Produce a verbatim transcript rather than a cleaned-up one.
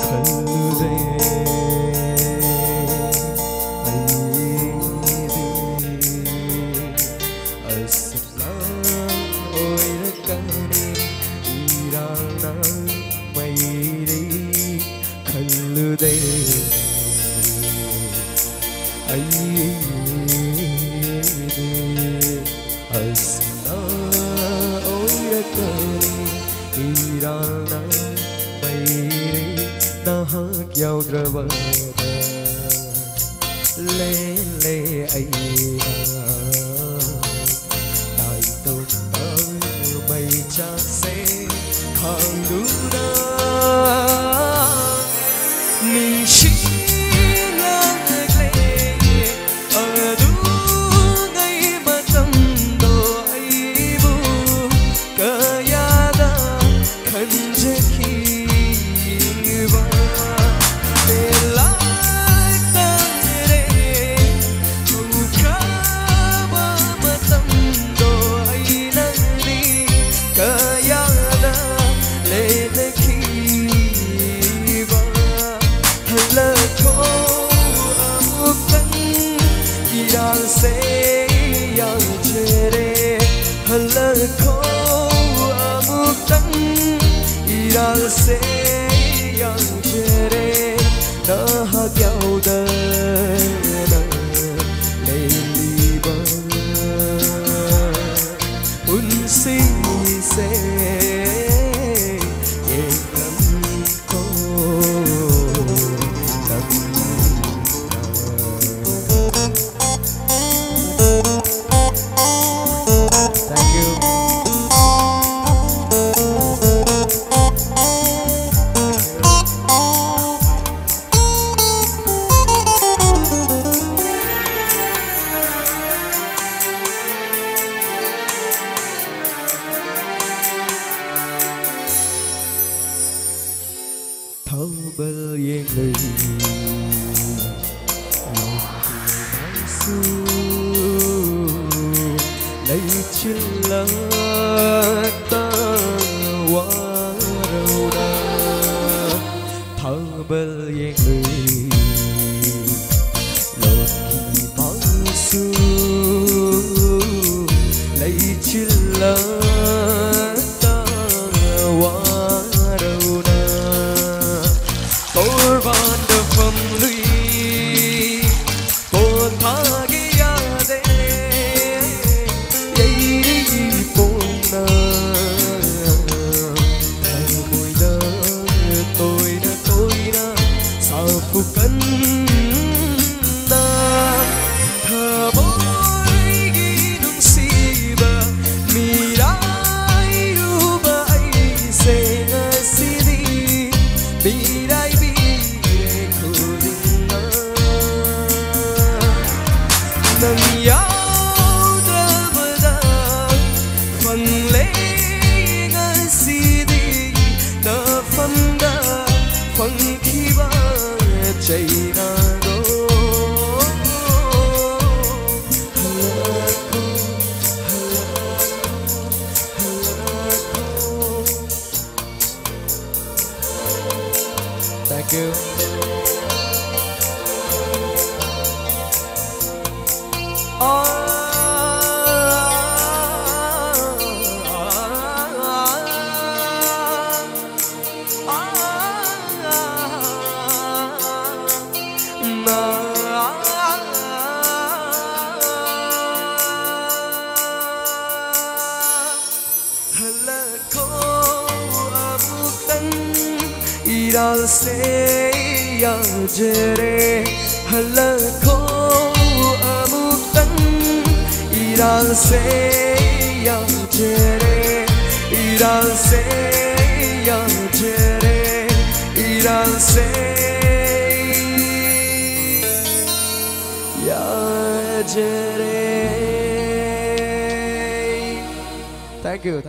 ꯈꯜꯂꯨꯗꯦ ꯑꯩꯗꯤ ꯑꯁꯨꯝꯅ ꯑꯣꯏꯔꯛꯀꯅꯤ, ꯏꯔꯥꯜꯅ ꯃꯩꯔꯤ ꯈꯜꯂꯨꯗꯦ ꯑꯩꯗꯤ ꯑꯁꯨꯝꯅ ꯑꯣꯏꯔꯛꯀꯅꯤ, ꯏꯔꯥꯜꯅ ꯃꯩꯔꯤ ꯅꯍꯥꯛ ꯌꯥꯎꯗ꯭ꯔꯕꯗ ꯂꯦꯜꯂꯦ ꯑꯩꯅ ꯅꯥꯏꯇꯣꯝꯕ ꯃꯩꯆꯥꯛꯁꯦ ꯈꯥꯡꯗꯨꯅ꯫ ꯅꯤꯡꯁꯤꯡꯂꯛꯂꯦ ꯑꯗꯨꯉꯩ ꯃꯇꯝꯗꯣ ꯑꯩꯕꯨ ꯀꯌꯥꯗ ꯈꯟꯖꯈꯤꯕ꯫ ꯄꯦꯜꯂꯛꯇꯔꯦ ꯍꯧꯈ꯭ꯔꯕ ꯃꯇꯝꯗꯣ ꯑꯩ ꯅꯪꯗꯤ ꯀꯌꯥꯗ ꯂꯦꯟꯅꯈꯤꯕ꯫ ꯍꯜꯂꯛꯈꯣ ꯑꯃꯨꯛꯇꯪ ꯏꯔꯥꯜꯁꯦ ꯌꯥꯖꯔꯦ꯫ ꯍꯜꯂꯛꯈꯣ ꯑꯃꯨꯛꯇꯪ ꯏꯔꯥꯜꯁꯦ ꯌꯥꯖꯔꯦ꯫ ꯅꯍꯥꯛ ꯌꯥꯎꯗꯅ ꯂꯩꯔꯤꯕ ꯄꯨꯟꯁꯤꯁꯦ ꯌꯦꯡꯂꯝꯈꯣ ꯅꯪꯅ꯫ Thank you. ꯂꯩꯆꯤꯜꯂꯛꯇ ꯋꯥꯔꯧꯅ ꯊꯥꯕꯜ ꯌꯦꯡꯂꯨꯏ꯫ ꯂꯣꯛꯈꯤ ꯃꯥꯡꯁꯨ ꯂꯩꯆꯤꯜꯂꯛꯇ ꯋꯥꯔꯧꯅ ꯇꯣꯔꯕꯥꯟꯗ ꯐꯝꯂꯨꯏ꯫ ꯄꯣꯊꯥꯒꯦ ꯌꯥꯗꯦ ꯌꯩꯔꯤ ꯄꯣꯟꯅ ꯊꯃꯣꯏꯗ ꯇꯣꯏꯅ ꯇꯣꯏꯅ ꯁꯥꯐꯨ ꯀꯟꯅ ꯊꯃꯣꯏꯒꯤ ꯅꯨꯡꯁꯤꯕ ꯃꯤꯔꯥꯏꯔꯨꯕ ꯑꯩꯁꯦ ꯉꯁꯤꯗꯤ ꯃꯤꯔꯥꯏꯕꯤꯔꯦ ꯈꯨꯗꯤꯡꯃꯛ꯫ ꯅꯪ ꯌꯥꯎꯗ꯭ꯔꯕꯗ ꯐꯪꯂꯦ ꯉꯁꯤꯗꯤ ꯅꯐꯝꯗ ꯐꯪꯈꯤꯕ ꯆꯩꯅꯥꯗꯣ꯫ ꯍꯜꯂꯛꯈꯣ, ꯍꯜꯂꯛꯈꯣ, ꯍꯜꯂꯛꯈꯣ꯫ Thank you. ꯍꯜꯂꯛꯈꯣ ꯑꯃꯨꯛꯇꯪ ꯏꯔꯥꯜꯁꯦ ꯌꯥꯖꯔꯦ꯫ ꯍꯜꯂꯛꯈꯣ ꯑꯃꯨꯛꯇꯪ ꯏꯔꯥꯜꯁꯦ ꯌꯥꯖꯔꯦ꯫ ꯏꯔꯥꯜꯁꯦ ꯌꯥꯖꯔꯦ꯫ ꯏꯔꯥꯜꯁꯦ ꯌꯥꯖꯔꯦ꯫ Thank you.